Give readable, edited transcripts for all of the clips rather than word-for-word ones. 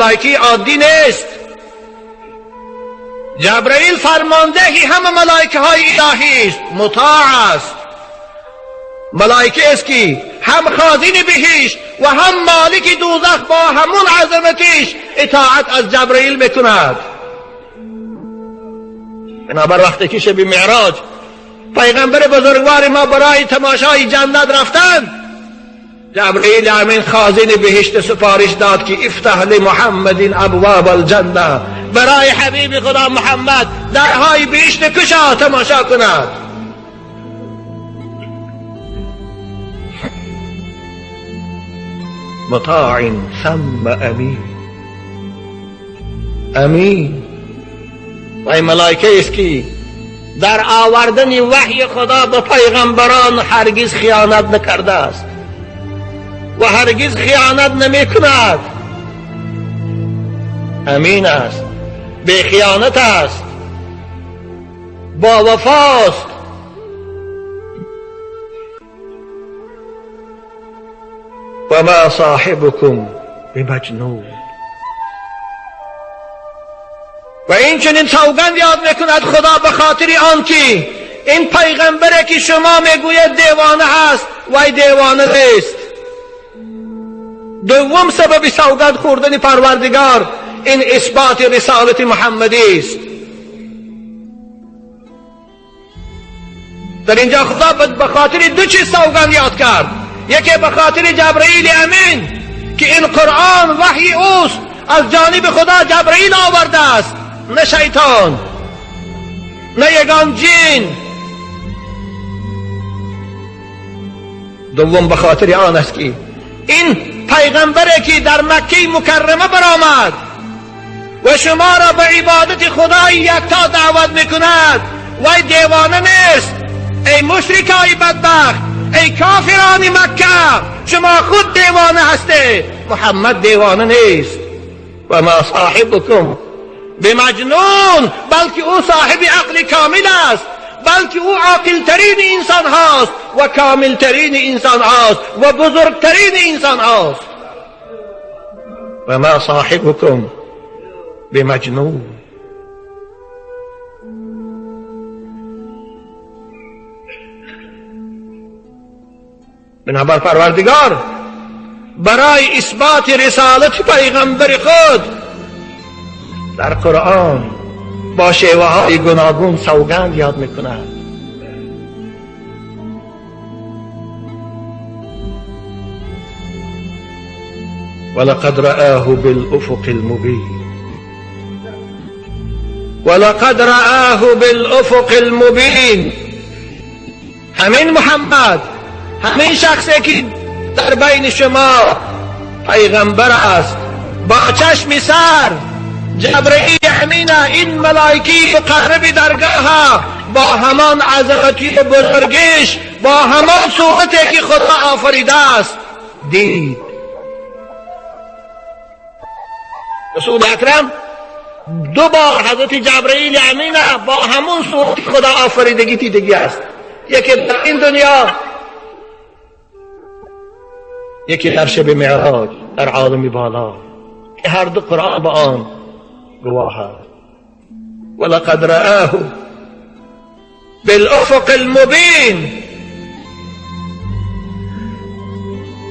ملائکه عادی نیست. جبرئیل فرماندهی همه ملائکه های الهی است، مطاع است. ملائکه است که هم خازن بهشت و هم مالک دوزخ با همون عظمتش اطاعت از جبرئیل میکند. بنابر وقتی که شب معراج پیغمبر بزرگوار ما برای تماشای جنت رفتند، جبرئیل امین خازن بهشت سفارش داد که افتح لمحمد ابواب الجنه، برای حبیب خدا محمد درهای بهشت کشا تماشا کند. مطاع ثم امین. امین و ملائکه است که در آوردن وحی خدا به پیغمبران هرگز خیانت نکرده است و هرگز خیانت نمی کند. امین است، بی خیانت است، با وفاست. و ما صاحبكم بمجنون. و این چنین سوگند یاد میکند خدا به خاطر آنکه این پیغمبره که شما میگوید دیوانه هست وی دیوانه نیست. دوم سبب سوگند خوردن پروردگار این اثبات رسالت محمدی است. در اینجا خدا به خاطر دو چیز سوگند یاد کرد. یکی به خاطر جبرئیل امین که این قرآن وحی اوست، از جانب خدا جبرئیل آورده است، نه شیطان نه یگان جن. دوم به خاطر آن است که این پیغمبری که در مکه مکرمه برآمد و شما را به عبادت خدای یکتا دعوت میکند وی دیوانه نیست. ای مشرکای بدبخت، ای کافران مکه، شما خود دیوانه هستید، محمد دیوانه نیست. و ما صاحبكم بمجنون، بلکه او صاحب عقل کامل است، بلکه او عاقل ترین انسان هاست و کامل ترین انسان هاست و بزرگترین انسان هاست. و ما صاحبكم بمجنون. بنابر پروردگار برای اثبات رسالت پیغمبر خود در قرآن با شیوه های گوناگون سوگند یاد میکند. ولقد رآه بالافق المبین. ولقد رآه بالافق المبین. همین محمد، همین شخصی که در بین شما پیغمبر است، با چشم سر جبرئیل امین این ملائکی مقرب درگاه با همان عظمتی بزرگش، با همان صورتی که خدا آفریده است دید. رسول اکرم دو بار حضرت جبرئیل امین با همون صورت خدا آفریدگی دیدگی است، یکی در این دنیا، یکی در شب معراج در عالم بالا، که هر دو قرآن با آن گواه است. ولقد رآه بالافق المبین.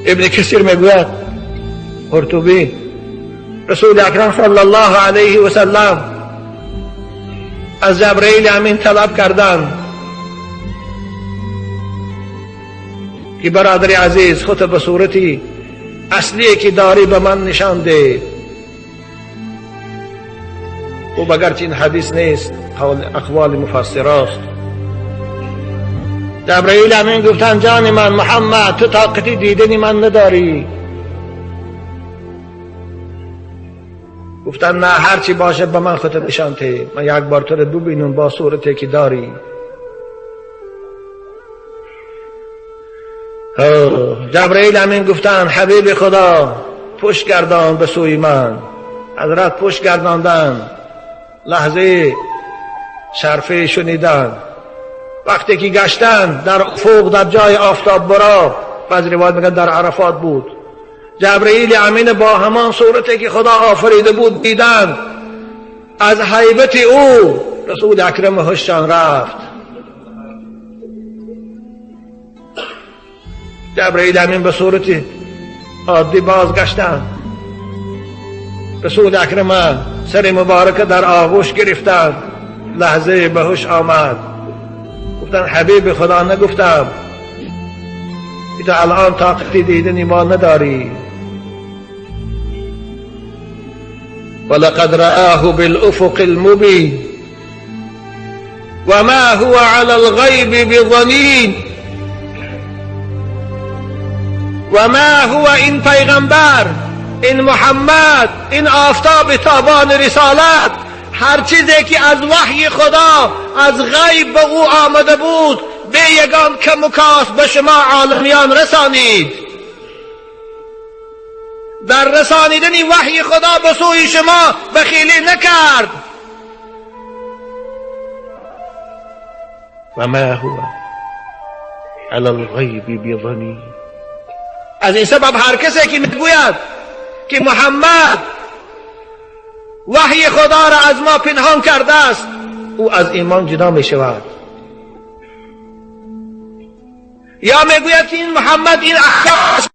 ابن کثیر میگوید، قرطبی، رسول اکرم صلی الله علیه و سلم از جبرئیل امین طلب کردند که برادر عزیز خود به صورتی اصلی که داری به من نشان ده. او اگرچه این حدیث نیست، قول اقوال مفسراست. جبرئیل امین گفتن جان من محمد، تو طاقتی دیدن من نداری. گفتن نه، هرچی باشه به من خودت نشان ده، من یک بار تو رو ببینم با صورتی که داری. جبرئیل امین گفتن حبیب خدا پشت گردان به سوی من. حضرت پشت گرداندن، لحظه شرفه شنیدن. وقتی که گشتن در افق، در جای آفتاب برا، بعض روایت میگن در عرفات بود، جبرئیل امین با همان صورتی که خدا آفریده بود دیدند. از هیبت او رسول اکرم هششان رفت. جبرئیل امین به صورت عادی بازگشتند. رسول اکرم سر مبارک در آغوش گرفتند. لحظه به هوش آمد. گفتند حبیب خدا نگفتم که تو الان طاقت دیدن ما نداری. ولقد رآه بالأفق المبين وما هو على الغيب بضنين. وما هو این پیغمبر، این محمد، این آفتاب تابان رسالت، هر چیزی که از وحی خدا از غیب به او آمده بود به یگان کم و کاست به شما عالمیان رسانید. در رسانیدن وحی خدا به سوی شما بخیلی نکرد. و ما هو علی الغیب بضنین. از این سبب هر کسی که میگوید که محمد وحی خدا را از ما پنهان کرده است، او از ایمان جدا می شود. یا میگوید که این محمد این احکام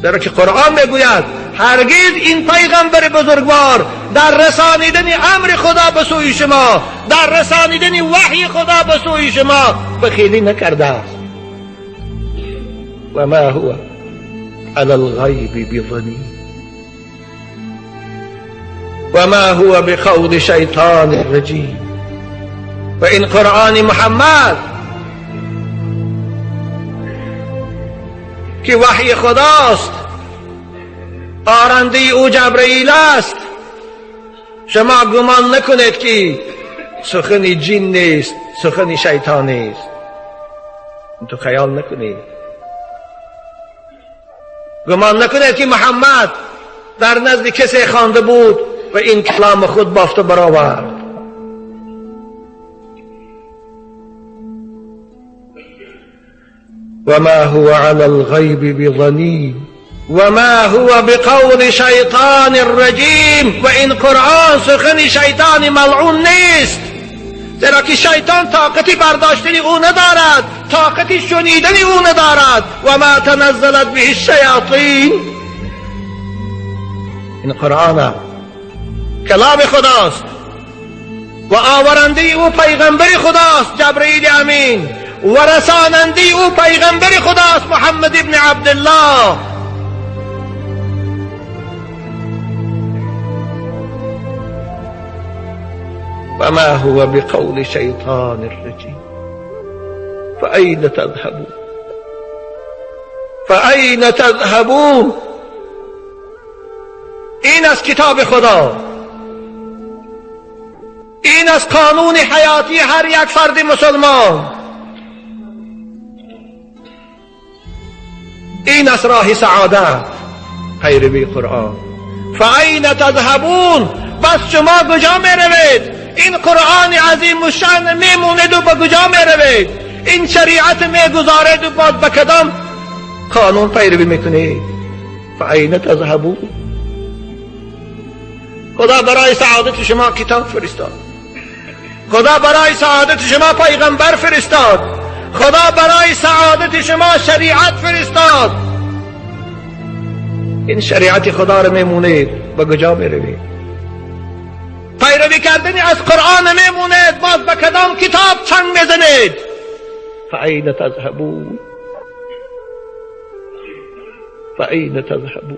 در که قرآن میگوید هرگز این پیغمبر بزرگوار در رسانیدن امر خدا به سوی شما، در رسانیدن وحی خدا به سوی شما بخیلی نکرده است. و ما هو علی الغیب بضنین و ما هو بقول شیطان الرجیم. و این قرآن محمد که وحی خداست، آرنده او جبرئیل است، شما گمان نکنید که سخن جن نیست، سخن شیطان نیست. تو خیال نکنید، گمان نکنید که محمد در نزد کسی خوانده بود و این کلام خود بافته برآورد. وما هو على الغيب بضنين وما هو بقول شیطان الرجیم. و این قرآن سخن شیطان ملعون نیست، زیرا که شیطان طاقتی برداشتن او ندارد، طاقتی شنیدن او ندارد. و ما تنزلت به الشیاطین. این قرآن کلام خداست و آورنده او پیغمبر خداست جبرئیل امین، و رساننده او پیغمبر خداست محمد ابن عبدالله. و ما هو بقول شیطان الرجیم. فأین تذهبون، فأین تذهبون. این از کتاب خدا، این از قانون حیاتی هر یک فرد مسلمان، این از راه سعادت، پیروی قرآن. فأین تذهبون. بس شما کجا می روید؟ این قرآن عظیم الشأن میموند و به کجا می روید؟ این شریعت میگذارید و باز به کدام قانون پیروی میکنید؟ فأین تذهبون. خدا برای سعادت شما کتاب فرستاد، خدا برای سعادت شما پیغمبر فرستاد، خدا برای سعادت شما شریعت فرستاد. این شریعت خدا رو میمونید به کجا میروید؟ پیروی کردن از قرآن میمونید، باز به کدام کتاب چنگ میزنید؟ فأین تذهبون، فأین تذهبون.